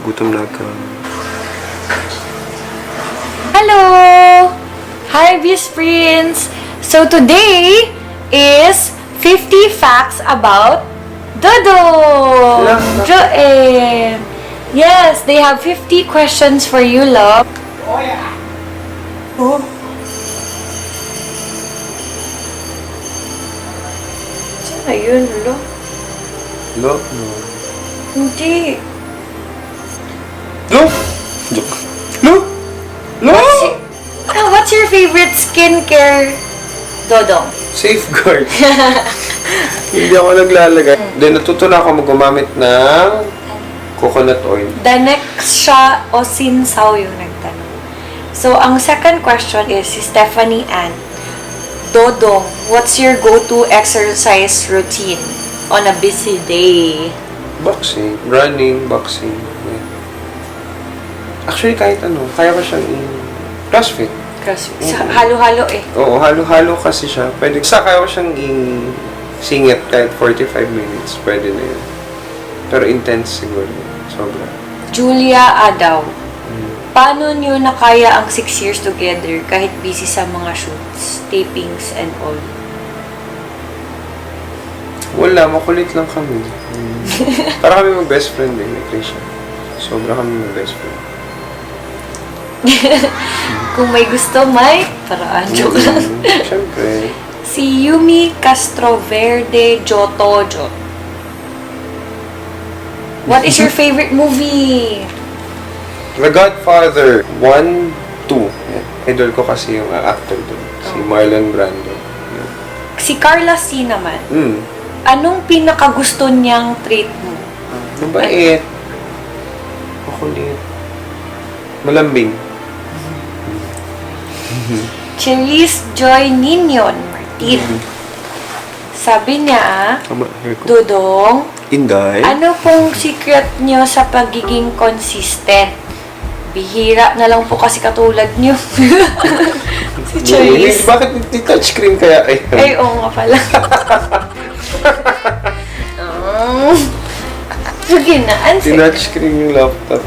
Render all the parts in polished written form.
Gutom na ka. Hello! Hi, Bisprins! So today is 50 facts about Dodong! Joem! Yes, they have 50 questions for you, love. Oh, yeah. Oh. Saan na yun, lo? Lo? No. Hindi. Lo? Joke. Lo? Lo? What's your favorite skincare, Dodong? Safeguard. Hindi ako naglalagay. Then, natuto na ako gumamit ng coconut oil. The next siya o Sinsaw yung nagtanong. So, ang second question is si Stephanie Ann. Dodong, what's your go-to exercise routine on a busy day? Boxing. Running, boxing. Yeah. Actually, kahit ano, kaya ko siyang CrossFit. CrossFit. Halo-halo eh. Oo, halo-halo kasi siya. Pwede, kaya ko siyang singit kahit 45 minutes. Pwede na yun. Pero intense siguro. Sobra. Julia Adaw. Paano niyo nakaya ang 6 years together kahit busy sa mga shoots, tapings, and all? Wala, makulit lang kami. Para kami mag-best friend eh, ni Krisha. Sobra kami mag-best friend. Kung may gusto, may paraan. Joke lang. Siyempre. Si Yumi Castroverde Jotojo. What is your favorite movie? The Godfather 1, 2. Idol ko kasi yung actor doon. Si Marlon Brando. Yeah. Si Carla C naman. Anong pinakagusto niyang trait mo? Mabait. Makulit. Malambing. Cherise Joy Ninion Martin. Sabi niya, Dodong, Inday. ano pong secret niyo sa pagiging consistent? Bihira na lang po kasi katulad niyo. Si Cherise. Bakit hindi touchscreen kaya? Ay, oo nga pala. Sige na, answer. Tinouchscreen yung laptop.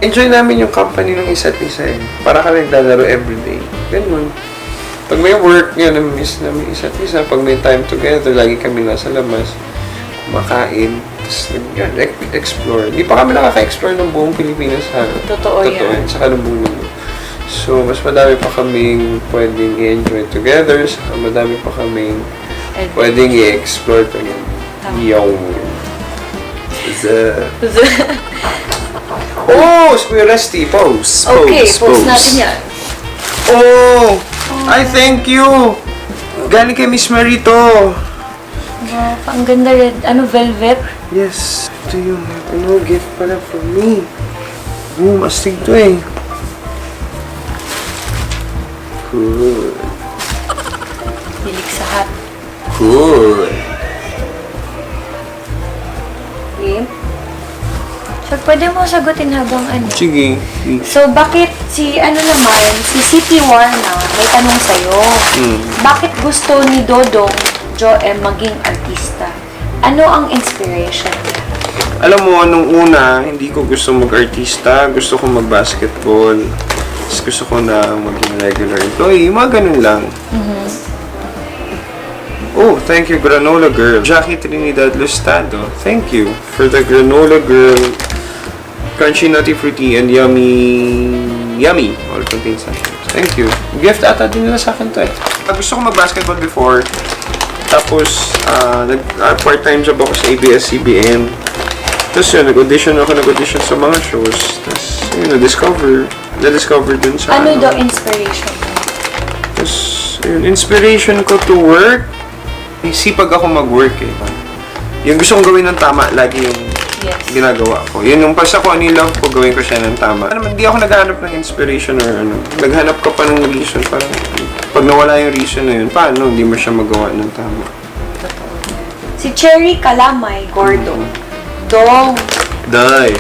Enjoy namin yung company ng isa't isa eh. Para kami naglalaro everyday. Ganun. Pag may work nga, na-miss namin isa't isa. Pag may time together, lagi kami nasa labas. Kumakain. Tapos explore. Hindi pa kami nakaka-explore ng buong Pilipinas. Totoo yan. Saka ng buong mundo. So, mas madami pa kaming pwedeng i-enjoy together. Saka madami pa kaming pwedeng i-explore together. Yung. Oh! Square Rusty. Pose. Okay, pose natin yan. Oh! I thank you! Galing kay Miss Marito. Wow, ang ganda red. Ano, velvet? Yes. Ito yung gift pala for me. Astig to eh. Cool. Bilik sa hat. Cool. Okay. So, pwede mo sagutin habang ano. Sige. So, bakit si City War na, may tanong sa'yo. Bakit gusto ni Dodong Joem maging artista? Ano ang inspiration niya? Alam mo, nung una, hindi ko gusto mag-artista. Gusto ko mag-basketball. Gusto ko na maging regular employee. Mga ganun lang. Oh, thank you, Granola Girl. Jackie Trinidad Lustado. Thank you for the Granola Girl. Crunchy, nutty, fruity, and yummy. All contains something. Thank you. Gift ata din nila sa akin to eh. Gusto ko mag-basketball before. Tapos, part-time job ako sa ABS-CBN. Tapos yun, nag-audition sa mga shows. Tapos, yun, na-discover dun sa Ano daw inspiration mo? Tapos, yun, inspiration ko to work. Sipag ako mag-work eh. Yung gusto kong gawin ng tama, lagi yung ginagawa ko. Yun yung basta ko ano yung love ko, gawin ko siya ng tama. Hindi ako naghahanap ng inspiration or ano. Naghanap ka pa ng reason. Parang, pag nawala yung reason na yun, paano hindi mo siya magawa ng tama? Si Cherry Calamay Gordo. Dong. Die.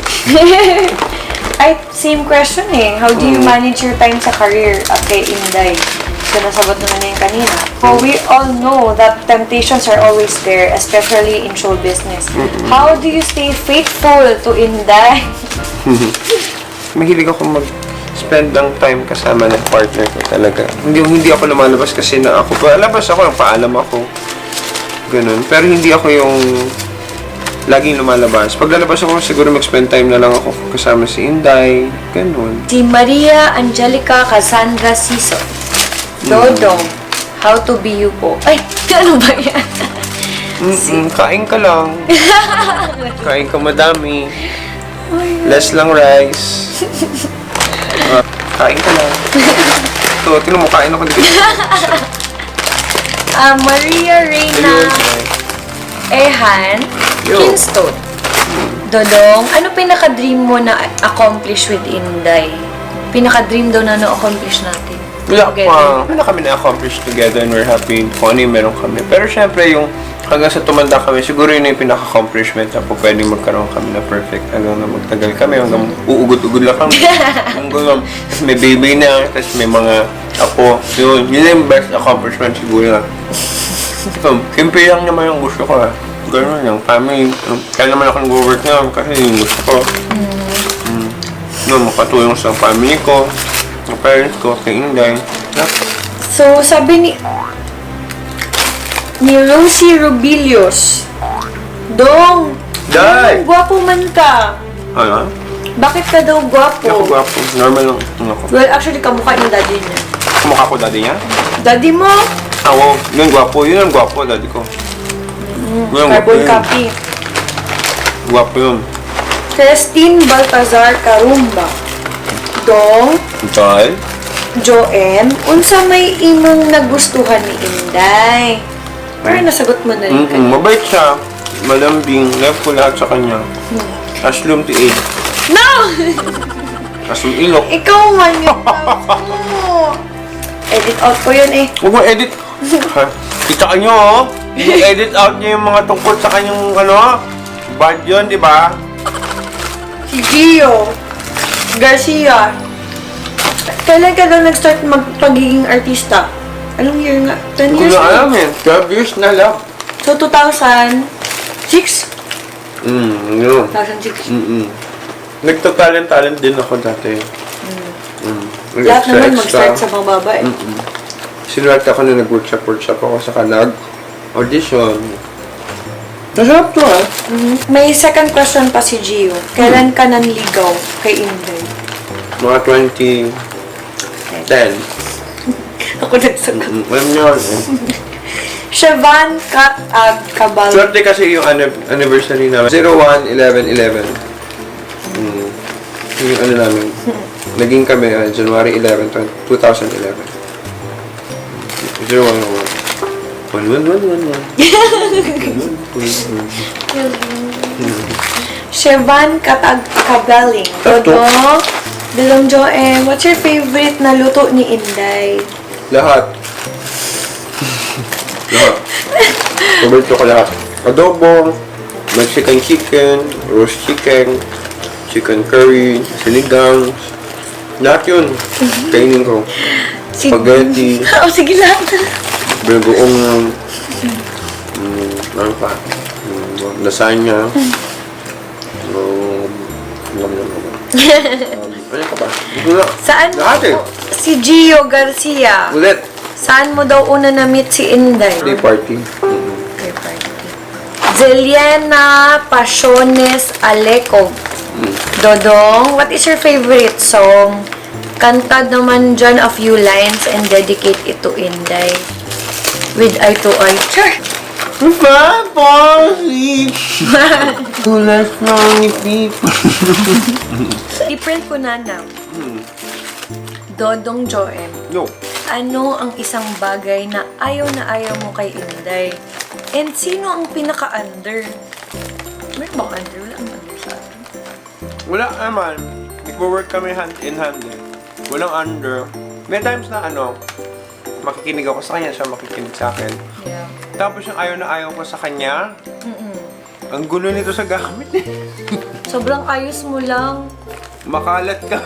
Ay, same question eh. How do you manage your time sa career at kay Inday? So, nasagot naman na yung kanina. So, we all know that temptations are always there, especially in show business. How do you stay faithful to Inday? Mahilig ako mag-spend ng time kasama ng partner ko talaga. Hindi ako lumalabas kasi na ako. Palabas ako, paalam ako. Ganun. Pero hindi ako yung laging lumalabas. Pag lalabas ako, siguro mag-spend time na lang ako kasama si Inday. Ganun. Si Maria Angelica Cassandra Siso. Dodong. How to be you po. Ay, ano ba yan? Kain ka lang. Kain ka madami. Less lang rice. Kain ka lang. Ito, tinan mo, kain ako dito. Maria Reina Ehan Kingston. Dodong, ano pinaka-dream mo na accomplish with Inday? Pinaka-dream daw na na-accomplish natin. Wala pa. Wala kami na-accomplish together and we're happy kung ano yung meron kami. Pero syempre, yung hanggang sa tumanda kami, siguro yun yung pinaka-accomplishment na po pwedeng magkaroon kami na perfect. Hanggang na magtagal kami, hanggang uugod-ugod lang kami. Hanggang may baby na, tapos may mga apo. Yun yung best accomplishment siguro na. Simple lang naman yung gusto ko. Gano'n yung family. Kaya naman ako nag-work ngayon kasi yung gusto ko. Makatulong sa family ko, sa parents ko, kay Inday. So, sabi ni Rosie Rubilios, Dong, Day! gwapo man ka. Ano? Bakit ka daw gwapo? Ako gwapo. Normal lang. Ako. Well, actually, kamukha ng daddy niya. Kumukha ko daddy niya? Daddy mo? Oo. Yun gwapo. Yun ang gwapo, daddy ko. Yun, Carbon yun. copy. Gwapo yun. Celestine Baltazar Carumba. Dong, Tay? Joem, unsa may imong nagustuhan ni Inday? Pero nasagot mo na rin kanina. Mabait siya. Malambing. Love ko lahat sa kanya. Aslum to aid. No! Aslum ilok. Ikaw man yung love mo. Edit out ko yun eh. Huwag mo edit. Kita ka nyo, oh. I-edit out niya yung mga tungkol sa kanyang, bad yun, di ba? Si Gio Garcia. Kailan ka daw nag-start magpagiging artista? Anong year nga? 10 Hindi years ko na na? alam eh. 12 years na lang. So, 2006? Yun. 2006. Nagta-talent din ako dati. Lahat naman mag-start sa mababa eh. Sinuwerte ako na nag-workshop ako sa kanag. Audition. Nasarap to May second question pa si Gio. Kailan ka nanligaw kay Inday? Mga 2010. Ako nagsagot. Alam niyo eh. Siobhan Kat Cabal. Swerte kasi yung anniversary namin. 01-11-11. Yung namin. Naging kami January 11, 2011. 01-11. 1-1-1-1-1. Siobhan Kabaling. Dodong Joem, what's your favorite na luto ni Inday? Lahat. Lahat. Paborito ko lahat. Adobo, Mexican chicken, roast chicken, chicken curry, sinigang. Lahat yun. Kainin ko. Spaghetti. Oh, sige lahat. Bagoong, ano pa? Lasagna. Ano ka ba? Saan Lahat eh. si Gio Garcia? Ulit. Saan mo daw una na-meet si Inday? Day party. Day party. Zeliana Pasiones Alecog. Dodong, what is your favorite song? Kanta naman dyan a few lines and dedicate it to Inday. With eye to eye. Sure. Tulas ng people. Different ko na now. Dodong Joem. No. Ano ang isang bagay na ayaw mo kay Inday? And sino ang pinaka-under? May bang under? Wala ang under sa atin. Wala naman. Nagwo-work kami hand in hand eh. Walang under. May times na makikinig ako sa kanya, siya makikinig sa akin. Yeah. Tapos yung ayaw ko sa kanya, ang gulo nito sa gamit eh. Sobrang ayos mo lang. Makalat ka.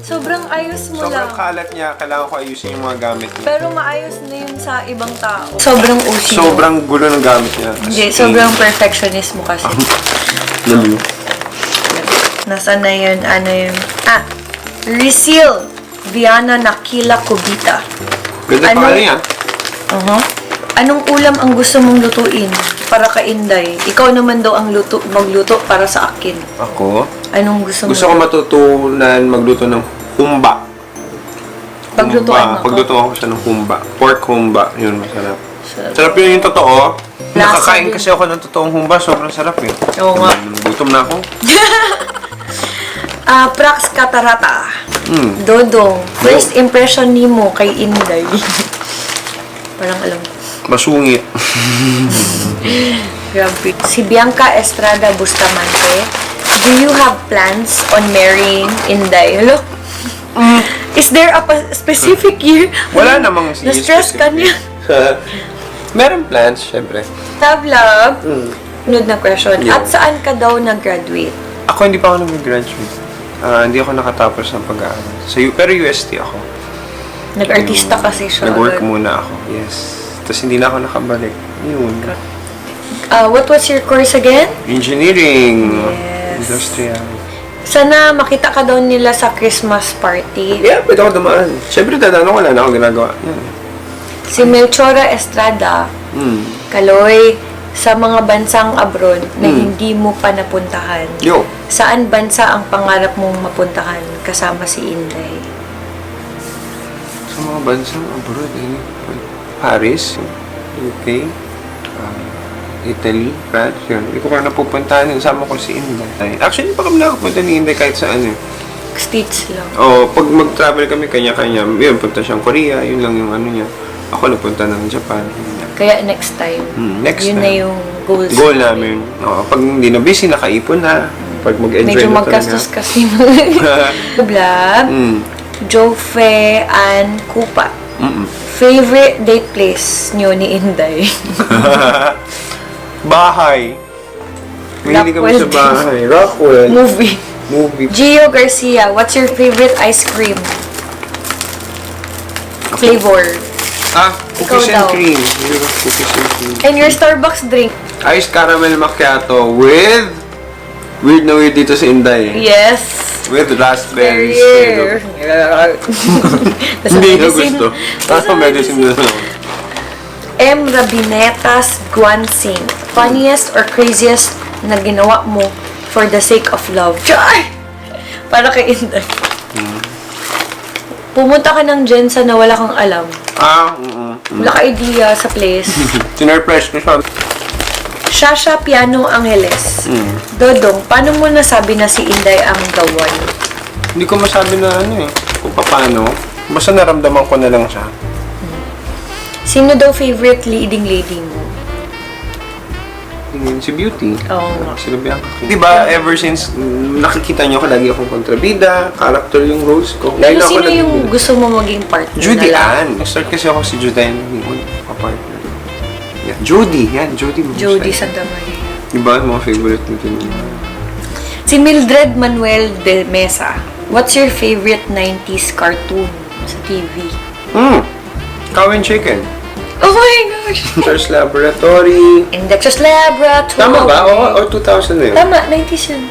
Sobrang ayos mo Sobrang lang. kalat niya. Kailangan ko ayusin yung mga gamit niya. Pero maayos na yun sa ibang tao. Sobrang OCD. Sobrang gulo ng gamit niya. Hindi, sobrang perfectionist mo kasi. Lalo. Nasaan na yun? Ano yun? Reseal. Viana Nakila Kubita. Ganda pa niya. Anong ulam ang gusto mong lutuin para kay Inday? Ikaw naman daw ang magluto para sa akin. Ako? Anong gusto mo? Gusto ko matutunan magluto ng humba. Paglutuan mo ako? Paglutuan ko siya ng humba. Pork humba. Yun, masarap. Sarap. Sarap yun yung totoo. Lasa Nakakain din. kasi ako ng totoong humba. Sobrang sarap eh. Oo nga. Gutom na ako. Prax Katarata. Dodong. First impression ni mo kay Inday. Parang alam ko. Masungit. Grabe. Si Bianca Estrada Bustamante. Do you have plans on marrying Inday? Hello? Is there a specific year? Wala namang Na-stress ka niya. Meron plans, syempre. Love. Sunod na question. Yeah. At saan ka daw nag-graduate? Ako hindi pa ako nag-graduate. Hindi ako nakatapos ng pag-aaral. Pero UST ako. Nag-artista kasi siya. Nag-work muna ako. Yes. Tapos hindi na ako nakabalik. Yun. What was your course again? Engineering. Yes. Industrial. Sana makita ka daw nila sa Christmas party. Yeah, pwede ako dumaan. Siyempre, dadaan ako. Wala na ako ginagawa. Yan. Si Melchora Estrada, Kaloy, sa mga bansang abroad na hindi mo pa napuntahan, Yo. saan bansa ang pangarap mong mapuntahan kasama si Inday? Sa mga bansang abroad, Paris, UK, Italy, France, yun. Hindi ko pa napupuntahan. Sama ko si Inday. Actually, pa kami nakapunta ni Inday kahit saan eh. States lang. Pag mag-travel kami kanya-kanya, yun, punta siyang Korea, yun lang yung ano niya. Ako napunta ng Japan. Kaya next time, next yun time. na yung goals Goal namin. Pag hindi na busy, nakaipon na. Pag mag-enjoy Medyo na magkastos talaga. kasi. Blab. Jofe and Kupa. Favorite date place nyo ni Inday? Bahay. Hindi kami sa bahay. Rockwell. Movie. Movie. Gio Garcia, what's your favorite ice cream? Flavor. Cookies Ikaw and daw. cream. Hindi ba cookies and cream? And your Starbucks drink? Iced caramel macchiato with... Weird na weird dito sa Inday. Yes. With raspberries. Career. Hindi ko gusto. Tapos medicine na lang. M. Rabinetas Guansing, funniest or craziest na ginawa mo for the sake of love? Char! Para kay Inday. Pumunta ka ng Jensa na wala kang alam. Wala ka idea sa place. Sinurpress ko siya. Shasha Piano Angeles. Dodong, paano mo nasabi na si Inday ang the one? Hindi ko masabi na ano eh. Kung paano. Basta naramdaman ko na lang siya. Sino daw favorite leading lady mo? Si Beauty. Oo nga. Si Bianca. Diba, ever since nakikita niyo ko, lagi akong kontrabida, character yung roles ko. Pero Lalo sino ako yung gusto mo maging partner Judy na lang? Ann. Nag-start kasi ako si Judy Ann. Pa-partner. Yeah, Judy. Yan, Judy. Jody Santa Maria. Diba, mga favorite nito. Si Mildred Manuel de Mesa, what's your favorite 90s cartoon sa TV? Cow and Chicken. Oh my gosh! Dexter's Laboratory. In Dexter's Laboratory. Tama ba? O 2000 na yun? Tama, 90s yun.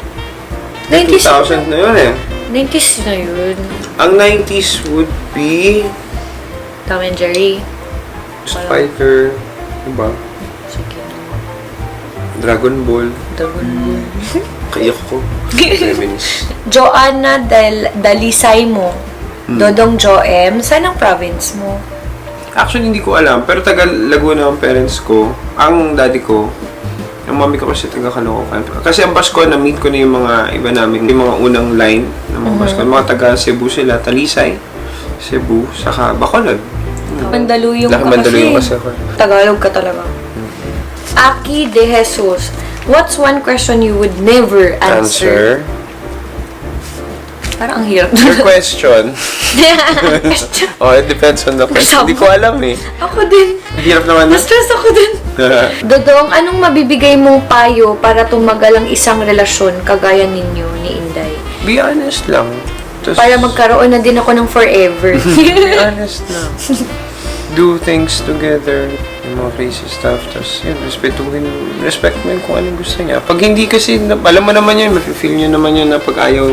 90s 2000 na yun eh. 90s na yun. Ang 90s would be Tom and Jerry. Spider. Diba? Sige. Dragon Ball. Dragon Ball. Kaiyak ko. Feminist. Joanna Dalisay mo. Dodong Joem. Saan ang province mo? Actually, hindi ko alam. Pero taga Laguna ang parents ko. Ang daddy ko, ang mami ko kasi taga Caloocan. Kasi ang Bascon, na-meet ko na yung mga iba namin, yung mga unang line ng mga Bascon. Mga taga Cebu sila, Talisay, Cebu, saka Bacolod. Mandaluyong ka Mandaluyong kasi. kasi ako. Tagalog ka talaga. Aki De Jesus, what's one question you would never answer? Parang ang hirap. Your question. It depends on the question. Hindi ko alam eh. Ako din. Hirap naman na. Na-stress ako din. Dodong, anong mabibigay mong payo para tumagal ang isang relasyon kagaya ninyo ni Inday? Be honest lang. Para magkaroon na din ako ng forever. Be honest lang. Do things together. Yung mga crazy stuff. Tapos, yun, respect mo yun kung anong gusto niya. Pag hindi kasi, alam mo naman yun, mafe-feel nyo naman yun na pag ayaw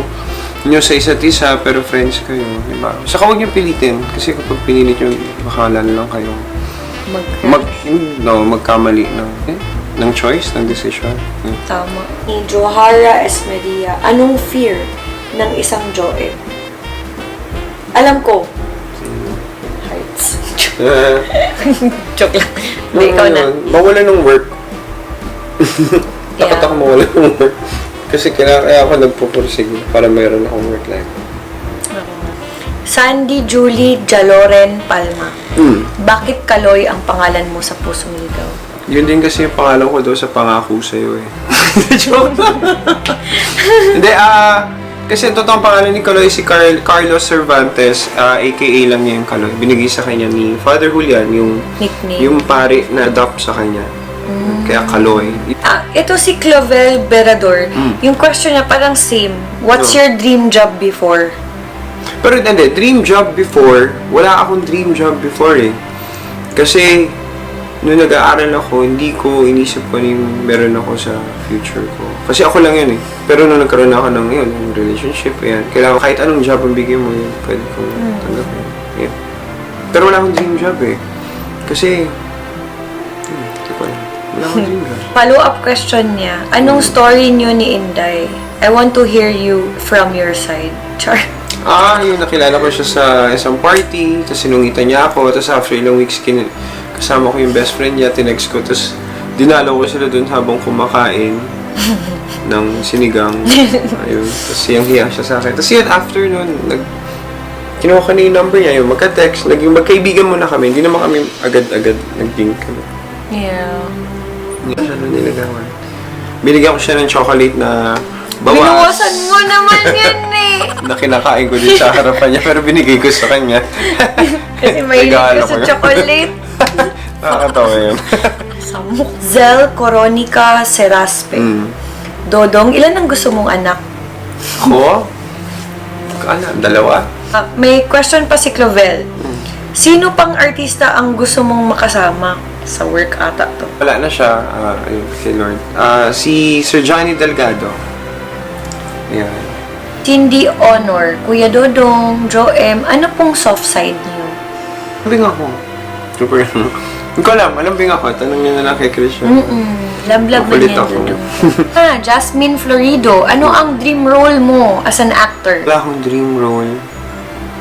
nyo sa isa't isa, pero friends kayo, diba? Saka huwag nyo pilitin. Kasi kapag pinilit nyo, bakalan lang kayo. Magkamali ng choice, ng decision. Tama. Ni Johara Esmeria, anong fear ng isang Joem? Alam ko. Heights. Joke lang. Hindi, ikaw na. Mawala ng work. Takot ako mawala ng work. Kasi kaya ako nagpupursige para mayroon akong work life. Sandy Julie Jaloren Palma. Bakit Kaloy ang pangalan mo sa Pusong Ligaw? Yun din kasi yung pangalan ko daw sa pangako sa'yo eh. Joke lang. Hindi, kasi totoong pangalan ni Kaloy si Carlos Cervantes, aka lang niya yung Kaloy. Binigay sa kanya ni Father Julian yung nickname. Yung pare na adopt sa kanya. Kaya Kaloy. Ito si Clovel Berador. Yung question niya parang same. What's your dream job before? Pero hindi, dream job before, wala akong dream job before eh. Kasi, nung nag-aaral ako, hindi ko inisip ko yung meron ako sa future ko. Kasi ako lang yun eh. Pero nung nagkaroon ako ng yun, yung relationship, yan. Kailangan kahit anong job ang bigay mo yun, pwede kong tanggapin. Yeah. Pero wala akong dream job eh. Kasi, wala akong dream job. Follow-up question niya, anong story niyo ni Inday? I want to hear you from your side. Char. Yung nakilala ko siya sa isang party, tapos sinungitan niya ako, tapos after ilang weeks kasama ko yung best friend niya, tinext ko, tapos dinalaw ko sila dun habang kumakain ng sinigang. Ayun, tapos hiyang-hiya siya sa akin. Tapos yun, after nun, kinuha ko na yung number niya, yung magka-text, naging magkaibigan muna kami, hindi naman kami agad-agad nag-link kami. Yeah. Hindi siya nun nilagawan. Binigyan ko siya ng chocolate na bawas. Binawasan mo naman yan eh! Na kinakain ko din sa harapan niya, pero binigay ko sa kanya. Kasi mahilig ko sa chocolate. Nakakatawa yun. Samuk. Zel Coronica Seraspe. Dodong, ilan ang gusto mong anak? Ako? Dalawa. May question pa si Clovel. Sino pang artista ang gusto mong makasama sa work ata to? Wala na siya. Ayun, si Lord. Si Sir Johnny Delgado. Ayan. Cindy Honor, Kuya Dodong, Joem, ano pong soft side niyo? Lambing ako. Super. Hindi ko alam ako. Tanong niyo na lang kay Krisha. Lablab na niya Dodong. Jasmine Florido, ano ang dream role mo as an actor? Wala akong dream role.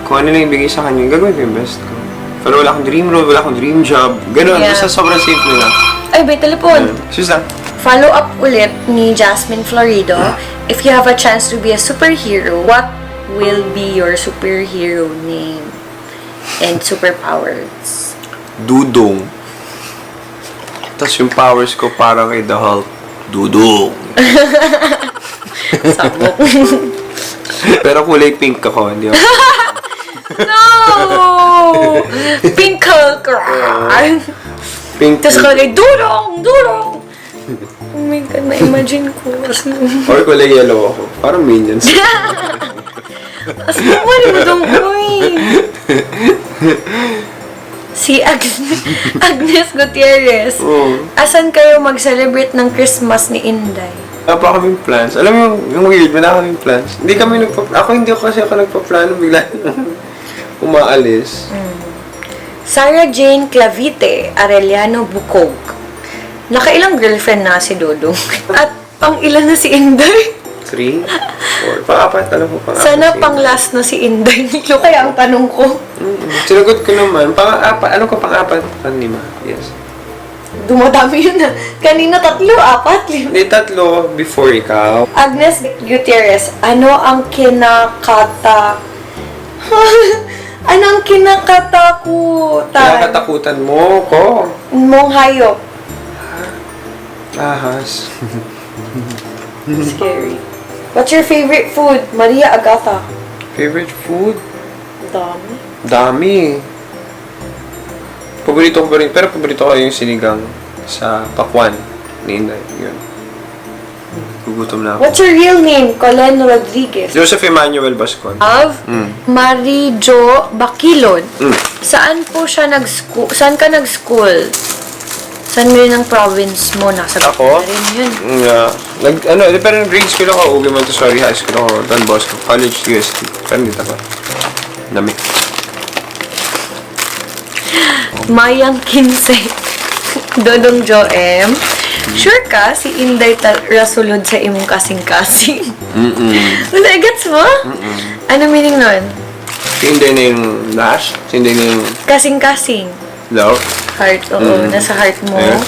Kung ano na yung bigay sa kanya, gagawin ko yung best ko. Pero wala akong dream role, wala akong dream job. Ganun, basta sobrang simple lang. Ay, may telepon. Sus lang. Follow up ulit ni Jasmine Florido. If you have a chance to be a superhero, what will be your superhero name and superpowers? Dodong. Tapos yung powers ko parang kay The Hulk. Dodong. Sabok. Pero kulay pink ako, hindi ako. No! Pink Hulk. Pink. Tapos kulay, Dodong! Dodong! Oh my God, na-imagine ko. Or kulay yellow ako. Parang minions. As naman mo dong, uy! Si Agnes Gutierrez. Asan kayo mag-celebrate ng Christmas ni Inday? Wala pa kaming plans. Alam mo yung weird, wala kaming plans. Hindi kasi ako nagpa-plano, bigla umaalis. Sarah Jane Clavite, Arellano Bukog. Nakailang girlfriend na si Dodong. At pang ilan na si Inday? 3? 4? Pang-apat, alam ko pang-apat. Sana pang-last na si Inday. Ito kaya ang tanong ko. Sinagot ko naman. Pang-apat, alam ko pang-apat. Pang-5, yes. Dumadami yun na. Kanina 3, 4, 5. Hindi, 3 before ikaw. Agnes Gutierrez, ano ang ano ang kinakatakutan? Kinakatakutan mo ko. Mong hayop. Ahas. Scary. What's your favorite food? Maria Agatha. Favorite food? Dami. Dami. Paborito ko pa rin. Pero paborito ko yung sinigang sa pakwan ni Inday. Yun. Nagugutom na ako. What's your real name? Colin Rodriguez. Joseph Emmanuel Bascon. Of Marijo Bakilon. Saan po siya nag-school? Saan ka nag-school? Saan mo yun ang province mo? Nasa Ako? na rin yun. Pero grade school ako, Ubi Montessori High School ako, Don Bosco, College, UST. Pero dito ako. Dami. Mayang Kinsey. Dodong Joem. Sure ka, si Inday rasulod sa imong kasing-kasing? Wala, gets mo? Ano meaning nun? Si Inday na yung lash? Si Inday na yung Kasing-kasing. love? Heart, oo. Nasa heart mo. Eh? Okay.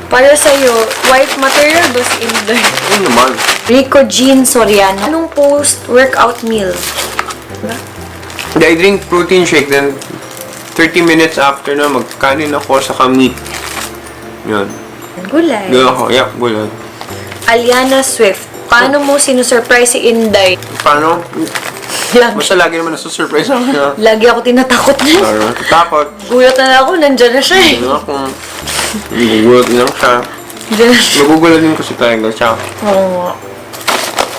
Para sa'yo, wife material ba si Inday? Ano naman? Rico Jean Soriano. Anong post-workout meal? I drink protein shake, then 30 minutes after na magkanin ako sa meat. Yun. Gulay. Gulay ako. Yeah, gulay. Aliana Swift. Paano mo sinusurprise si Inday? Paano? Lagi, Basta lagi naman nasusurprise ako na. lagi ako tinatakot na. Takot. Gulat na ako, nandyan na siya eh. Ano ako? Nagugulat lang siya. Nandyan na siya. Nagugulat din kasi talaga siya. Oo nga.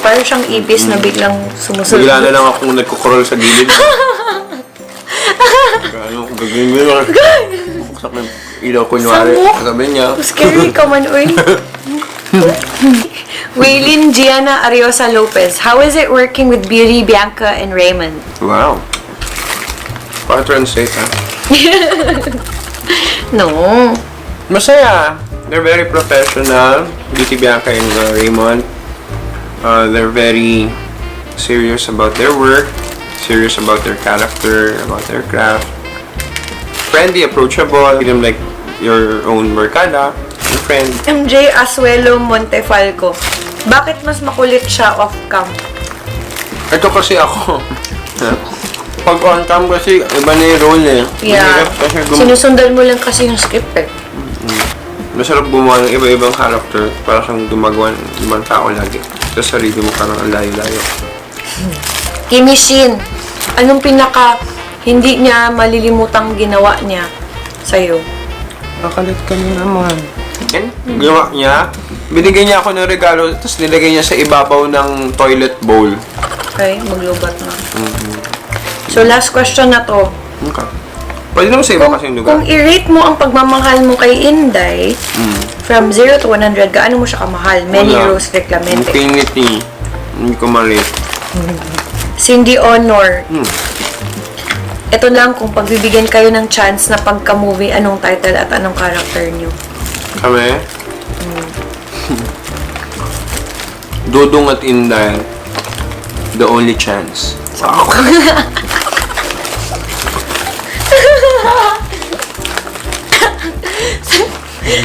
Parang siyang ibis na biglang sumusunod. Bigla na lang akong nagkukurol sa gilid. Ano, gagawin mo yun. Buksak na ilaw kunyari. Samok? Sabi niya. Scary ka man, uy. Waylin Gianna Ariosa Lopez. How is it working with Beauty, Bianca, and Raymond? Wow. Pa-translate ha. No. Masaya. They're very professional. Beauty, Bianca, and Raymond. They're very serious about their work. Serious about their character, about their craft. Friendly, approachable. Treat them like your own barkada, your friend. MJ Asuelo Montefalco. Bakit mas makulit siya off-cam? Ito kasi ako. Pag on-cam kasi, iba na yung role eh. Yeah. Mahirap kasi Sinusundan mo lang kasi yung script eh. masarap gumawa ng iba-ibang character para siyang gumagawa ng ibang tao lagi. Sa sarili mo parang ang layo-layo. Kimi Shin. Anong pinaka hindi niya malilimutang ginawa niya sa'yo? Nakalit ka na naman. Ginawa niya, binigyan niya ako ng regalo, tapos nilagay niya sa ibabaw ng toilet bowl. Okay, maglubat na. So, last question na to. Okay. Pwede naman sa iba kasi yung lugar. Kung i-rate mo ang pagmamahal mo kay Inday, from 0 to 100, gaano mo siya kamahal? Many Wala. Rose Reclamente. Infinity. Hindi ko ma-rate. Cindy Honor. Ito lang, kung pagbibigyan kayo ng chance na pagka-movie, anong title at anong character niyo? Kami? Dodong at Inday. The only chance. Wow.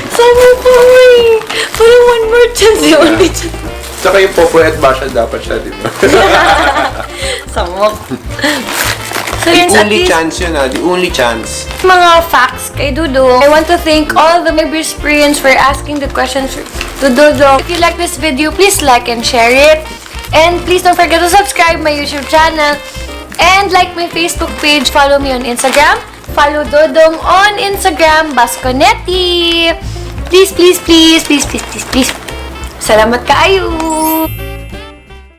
Sabi ko eh. Parang one more chance, the only chance. Saka yung Popoy at Basha dapat siya, di ba? Samok. So The yun, at only least, chance yun The only chance. mga facts kay Dodong. I want to thank all the Bisprins for asking the questions to Dodong. If you like this video, please like and share it. And please don't forget to subscribe my YouTube channel. And like my Facebook page. Follow me on Instagram. Follow Dodong on Instagram, Basconetti. Please, please, please, please, please, please, please. Salamat kaayo!